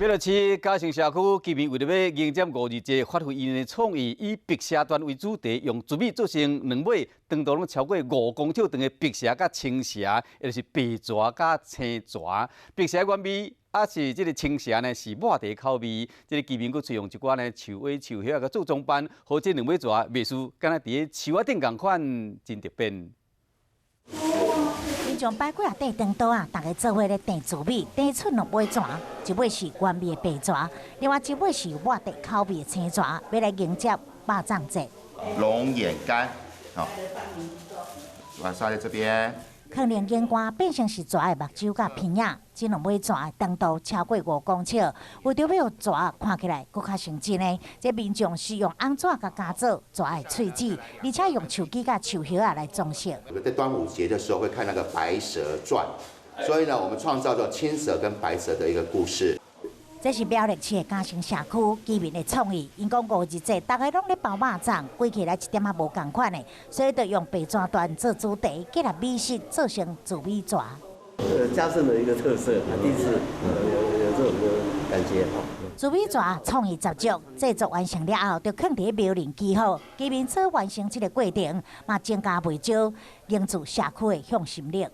苗栗市嘉盛社區居民為著欲迎接五二節，發揮𪜶的創意，以白蛇傳為主題，用糯米做成兩尾長度攏超過5公尺長的白蛇佮青蛇，也就是白蛇佮青蛇。白蛇原味，抑是這个青蛇呢，是抹茶口味。這个居民閣採用一寡呢樹尾樹葉仔做裝扮，予這兩尾蛇袂輸，敢若佇咧樹仔頂仝款，真特別。民眾擺幾仔塊長桌仔，逐家做伙咧訂糯米，訂出兩尾蛇，一尾是原味的白蛇，另外一尾是抹茶口味的青蛇，欲來迎接肉粽節。龍眼乾，好，把它撒在這邊。可能眼光變成是蛇的目睭佮鼻仔，這兩尾蛇的長度超過5公尺，為著欲予蛇看起來閣較像真的，這民眾是用紅紙共加做蛇的喙齒，而且用樹枝佮樹葉仔來裝飾。在端午節的時候會看那個《白蛇傳》，所以呢，我們創造咗青蛇跟白蛇的一個故事。這是苗栗市的嘉盛社區居民的創意，𪜶講五二節，逐家攏咧包肉粽，規起來一點仔無仝款的，所以就用白蛇傳做主題，結合美食做成糯米蛇。嘉盛的一個特色，第一次有這種的感覺。糯米蛇創意十足，製作完成了後，就囥佇廟內祈福。居民做完成這个過程，嘛增加袂少凝聚社區的向心力。